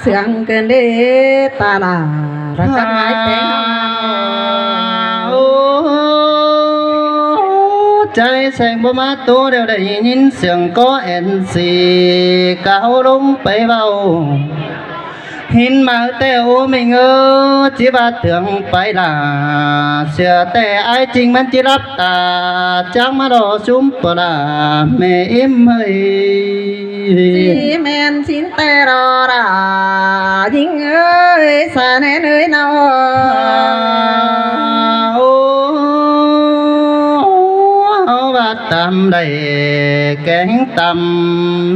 ເທື່ອງເກີນເດຕາລາ ລະກັບໝາຍແປງເຮົາມາ ໂອ້ ໃຈແສງບໍ່ມາໂຕ ແລ້ວໄດ້ຍິນສຽງກໍແອນຊີ ກາວລົງໄປເວົ້າ ເຫັນມາແຕ່ໂອມິງເອີ ຈິວ່າເທື່ອງໄປລາ ເຊື່ອແຕ່ອ້າຍຈິງມັນຈິລັບຕາ ຈັກມາລໍຊຸມປະລາ ແມ່ເອັມເອີຍ. ຊິແມ່ນຊິນແຕ່ລໍລາ ຍິງເອີຍ ສາແນນເອີຍເນາະ ໂອ້ ເຮົາວ່າຕຳໄດ້ແກງຕຳ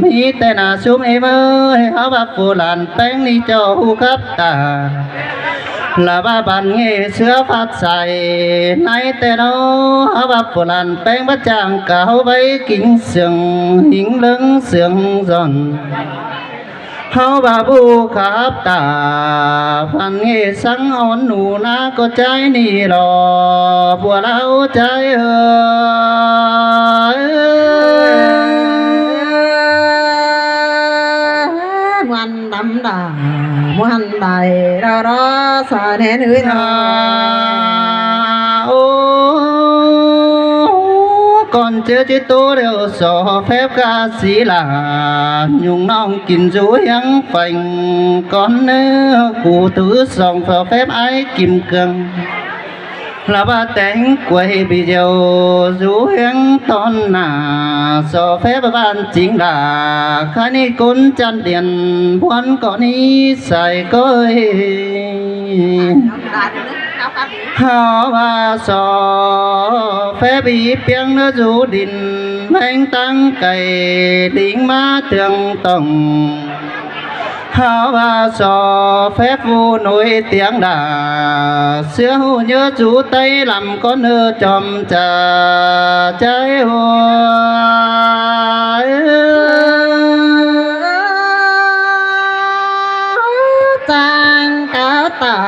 ມີແຕ່ໜ້າຊຸມເອັມເອີຍ ເຮົາວ່າຜູ້ຫຼານແປງນີ້ເຈົ້າຮູ້ຄັບຕາ ລະວ່າບັນເງເສືອພັດໃສ ໃນແຕ່ນໍ ເຮົາວ່າຜູ້ຫຼານແປງບະຈາງກາວໄວ້ກິງເຊື່ອງ ຫິງເລິງເຊື່ອງຊ່ອນ ເຮົາວ່າບຸກຂັບຕາ ພັນເງສັງອ່ອນໜູນາກໍໃຈນີ້ຫຼໍ່ ບົວລາວໃຈເອີຍ ມ່ວນ ລຳດາ ມ່ວນໄດ້ລໍລໍ ສາແນນເອີຍນາ ໂອ້ ກ່ອນເຈີຈິໂຕແລ້ວ ສໍແຟບກາສີລາ ຍຸງນ້ອງກິນຢູ່ຫຽງແຝງ ກ່ອນເນີ ກູຖືສອງ ສໍແຟບອ້າຍກິມເຄື່ອງ ລະວ່າແຕງກວຍບີດຽວ ຢູ່ຫຽງຕອນໜ້າ ສໍແຟບບ້ານຈິງລາ ຄະນິກົນຈັນດຽນ ພວນກໍນິໄສກໍເອີຍ ເຮົາວ່າສໍແຟບອີປຽງເນີ ຢູ່ດິນແຫ່ງຕ່າງໄກ ລິງມາເທື່ອງຕ້ອງ ເຮົາວ່າສໍແຟບຜູ້ໜຸຍຕຽງດາ ເສືອຫູເຍີະຈູໄຕລຳ ກ່ອນເນີຈອມຈາໃຈໂອ ຈາງກາວຕາ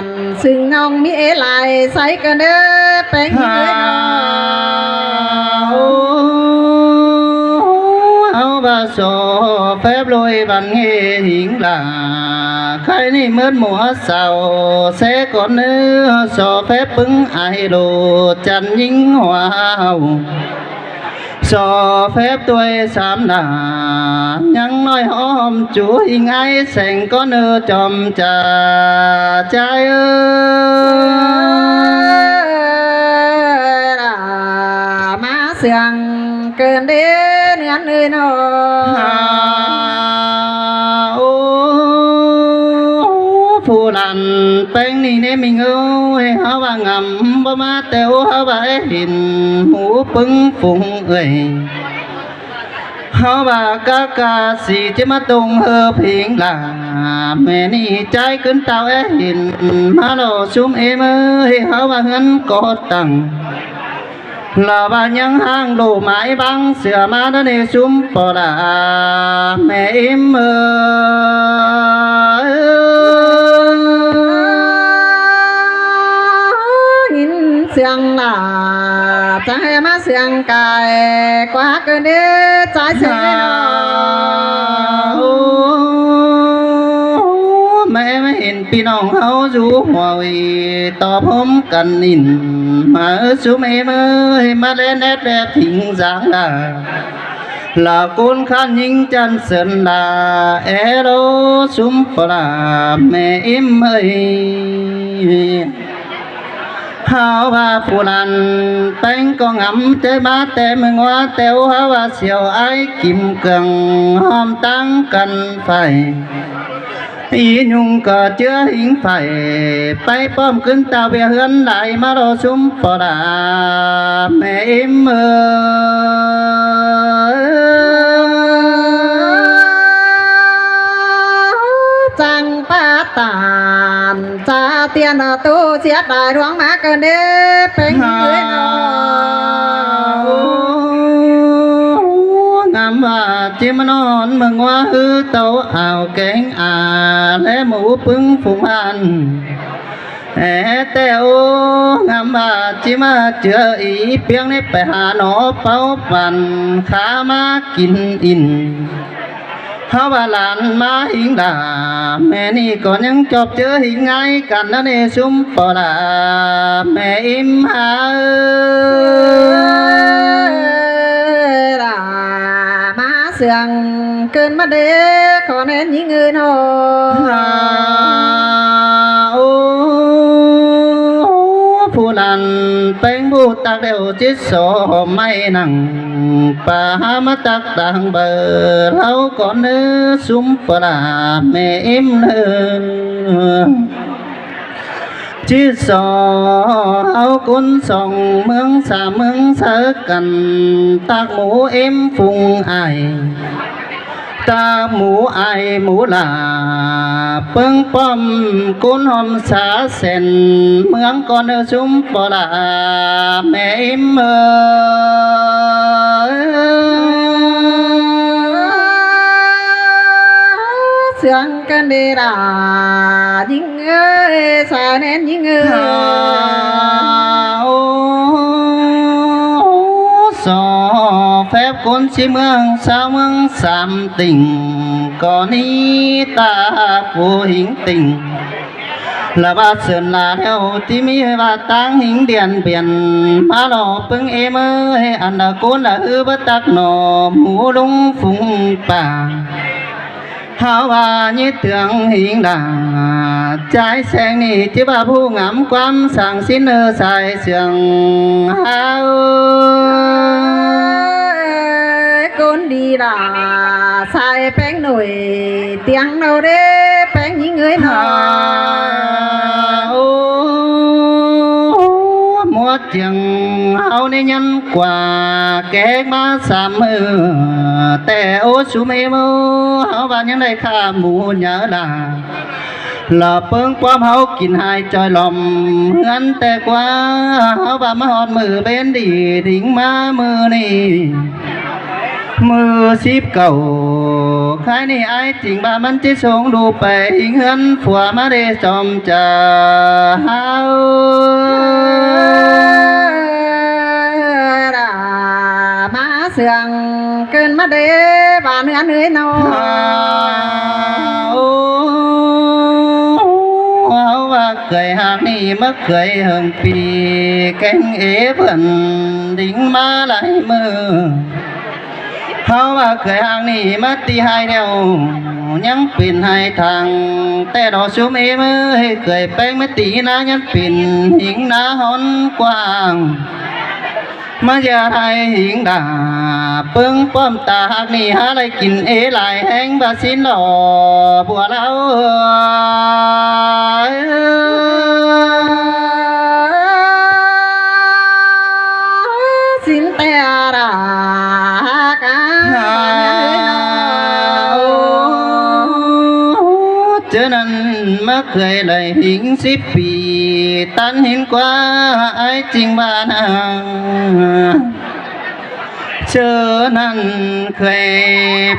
ນ ຊຶ່ງນ້ອງມີເອຫຼາຍໃສກະເນີ ແປງເອີຍເນາະ ເຮົາວ່າ ສໍແຟບໂລຍບັນເຮຫິງລາ ໄຄນີ້ເມີດໝູ່ເຊົາ ແຊກ່ອນເນີ ສໍແຟບປຶງອາຍໂລ ຈັນຍິງຫວາວ ສໍແຟບຕວຍສາມດາ ຍັງນ້ອຍຫອມຈູຫິງອາຍແສງ ກ່ອນເນີຈອມຈາໃຈເອີຍ ລາມາເຊື່ອງ ເກີນເດເໜືອນເອີຍເນາະ ໂອ້ ຜູ້ຫຼານແປງນີ້ເນມິງເອີຍ ເຮົາວ່າງາມບໍ່ມາແຕ່ໂອ ເຮົາວ່າເອເຫັນ ໝູປຶງຝູງເອີຍ ເຮົາວ່າກາກາສີຈະມາຕົງເຮີເພິງລາ ແມ່ນີ້ໃຈຂຶ້ນຕາວເອເຫັນ ມາລໍຊຸມເອເມີຍ ເຮົາວ່າເຮືອນກໍ່ຕັ້ງ ລາວວ່າຍັງຫ້າງໂລໝາຍບັງ ເສືອມາດະເນຊຸມປໍລາ ແມ່ເອເມີຍ ຍິນສຽງລາ ຈະໃຫ້ມາສຽງກາຍ ກວ່າເກີນເດຈາຍເສຍເນາະ ໂອ້ ແມ່ມາເຫັນ ພີ່ນ້ອງເຮົາຢູ່ຫົວວີ ຕໍ່ພົມກັນນິນ ມາເອີຊຸມເອເມີຍ ມາແລແນດແລພິງສາງລາ ລາກຸນຄັນຍິງຈັນເສີນລາ ແອໂລຊຸມປະລາ ແມ່ເອເມີຍ ເຮົາວ່າຜູ້ນັ້ນແປງກໍງຳ ແຕ່ມາແຕ່ເມືອງວ່າ ແຕ່ໂອເຮົາວ່າສຽວອ້າຍກິມເກືອງ ຫ້ອມຕັ້ງກັນໄຟ ອີຍຸງກໍເຈືອຫິງໄຟ ໄປປ້ອມຂຶ້ນຕາເວຍເຮືອນຫຼາຍ ມາລໍຊຸມປໍລາ ແມ່ເອເມີຍ ຈັງປາຕານ ຈາຕຽນຕູ້ ສຽດດາຍດວງມາເກີນເດ ເປັງເອີຍເນາະ ງາມວ່າຈິມານອນເມືອງວ່າ ຮືເຕົາອ່າວແກງອາ ແລໝູປຶງຝູງອັນ ແອແຕ່ໂອ ງາມວ່າຈິມາເຈືອອີ ປຽງເນໄປຫາໜໍເປົາປັນ ຂາມາກິນອິນ ເຮົາວ່າຫຼານມາຫິງຫຼ້າ ແມ່ນີ້ກໍຍັງຈອບເຈີຫິງງ່າຍກັນນະເນ ຊຸມປໍຫຼ້າແມ່ອີ່ມເອີຍ ຫຼ້າມາເຊື່ອງ ເກີນມາເດ ຂໍແນນຍິງເອີຍເນາະ ໂອ້ ຜູ້ຫຼານແປງຜູ້ຕັກແລ້ວ ຈິດສໍໄມ້ນັ່ງ ປາຫາມາຕັກຕ່າງເບີ ເຮົາກ່ອນເນີ ຊຸມປໍຫຼ້າແມ່ອີ່ມເອີຍ ຈິດສໍເຮົາຄົນສອງເມືອງສາມເມືອງເຊີກັນ ຕັກໝູເອັມຝູງອ້າຍ ຕາໝູອ້າຍໝູຫຼ້າ ເປິງປ້ອມກຸນຫອມສາແສນ ເມືອງກ່ອນເດີຊຸມປໍຫຼ້າແມ່ອີ່ມເອີຍ ເຊື່ອງກັນເດລະຍິງ ເອີຍ ສາແນນຍິງເອີຍ ໂອ້ ສອແຟບຄົນຊິເມືອງ ຊາວເມືອງສາມຕິ່ງ ກໍໜີຕາຜູ້ຫິງຕິ່ງ ລະວ່າເຊີນລາແລ້ວ ທີ່ມີວ່າຕາງຫິງດຽນບຽນ ມາຫຼໍ່ເປິງເອເມີຍ ອັນລະໂກນລະຮືບໍ່ຕັກໜໍ່ ໝູລຸງຝູງປ່າ ເຮົາວ່າຍິດເທື່ອງຫິງດາ ຈາຍແສງນີ້ ທີ່ວ່າຜູ້ງາມຄວາມສ້າງສິນເອີ ສາຍເຊື່ອງເຮົາ ຄົນດີລະ ສາຍແປງໜ່ວຍ ຕຽງເນາເດ້ ແປງຍິງເອີຍເນາະ ໂອ້ ໝວດຈຽງເຮົານີ້ຍັນກວ່າ ແກກມາສາມມື້ ແຕ່ໂອຊຸມເອໂມ ເຮົາວ່າຍັງໄດ້ຂ້າໝູເຍີລາ ລະເປິງປ້ອມເຮົາກິນຫາຍຈ່ອຍຫຼອມເຮືອນແຕ່ກວ່າ ເຮົາວ່າມາຮອດມື້ເວັນດີ ດິງມາມື້ນີ້ ມື້ສິບເກົ້າ ຄາຍນີ້ອ້າຍຈິງວ່າມັນຈະສົ່ງດູໄປເຮືອນຜົວມາເດຊອມຈາ ມາເຊື່ອງ ເກີນມາເດ ບ້ານເຮືອນເອີຍເນາະ ໂອ້ ເຮົາວ່າເຄີຍຫາກນີ້ມາເຄີຍເຫິງປີ ແກງເອເພິ່ນດິງມາຫຼາຍມື້ ເຮົາວ່າເຄີຍຫາກນີ້ມາຕີຫາຍແລ້ວ ຍັງເປັນຫາຍທາງ ແຕ່ດອກຊຸມເອເມີຍ ເຄີຍແປງມາຕີນາ ຍັງເປັນຫິງນາຮ້ອນກວ້າງ ມາຢາໄທຫິງດາ ເປິງປ້ອມຕາຫາກນີ້ ຫາໄດ້ກິນເອຫຼາຍແຮງບາສິນຫຼໍ່ ບົວລາວເອີຍ ສິນແຕ່ລະຫາກ ໂອ້ ເຈີນັ້ນມາເຄີຍໄດ້ຫິງສິບປີ ຕັນເຫັນກວ່າອ້າຍຈິງວ່ານາ ເຈີນັ້ນເຄີຍ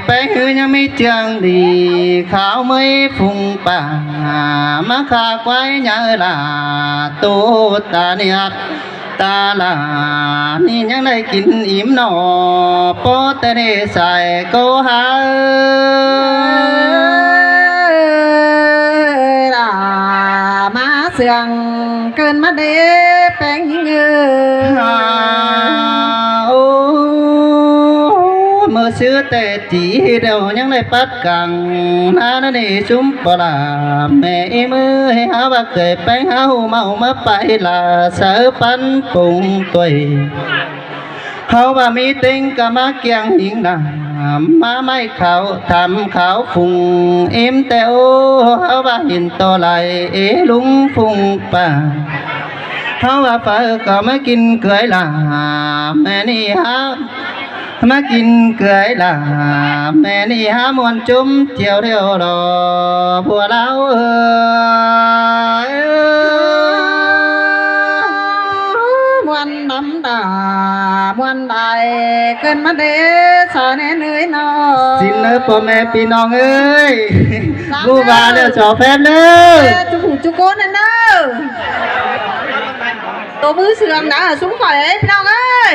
ໄປ ຄືຍັງມີເຈືອງດີ ຂາວເມີຍຝູງປ່າ ມາຂ້າຄວາຍຍາລາ ໂຕຕາເນຍ ຕາຫຼານີ້ຍັງໄດ້ກິນອີ່ມໜໍ່ ພໍແຕ່ເດສາຍກໍຫາ ລະມາເຊື່ອງ ເກີນມາເດແປງຍິງເອີຍ ໂອ້ ເມື່ອຊື່ແຕ່ ຈີດຽວຍັງໄດ້ປັດກັງ ນານະເນຊຸມປະລາ ແມ່ເອີຍ ເມື່ອໃຫ້ຫາວ່າເຄີຍໄປຫາຫູເມົາມາໄປລາ ເສີປັນປຸງຕົວຍ ເຮົາວ່າມີເຕັງກະມາກຽງຫິງນາ ມາໄມ້ຂາວທຳຂາວຟຸງ ເອັມແຕ່ໂອ ເຮົາວ່າເຫັນຕໍ່ໄຫຼເອລຸງຟຸງປ່າ ເຮົາວ່າເຝີກໍມາກິນເກືອຍລາ ແມ່ນີ້ຫາ ມາກິນເກືອຍລາ ແມ່ນີ້ຫາມ່ວນຈຸ້ມຈຽວດຽວດອກ ພວກລາວເອີຍ ມ່ວນນຳດາ ມ່ວນໄດ້ເກີນມາເດ້ ສາແນນເອີຍເນາະ ສິນເດີພໍ່ແມ່ພີ່ນ້ອງເອີຍ ຮູ້ວ່າແລ້ວສອແຟນເດີ ເອີ ຈຸກຜູ້ຈຸກຄົນນັ້ນເດີ ຕົບມືສຽງດັງຊຸມຂ້ອຍເອີຍ ພີ່ນ້ອງເອີຍ.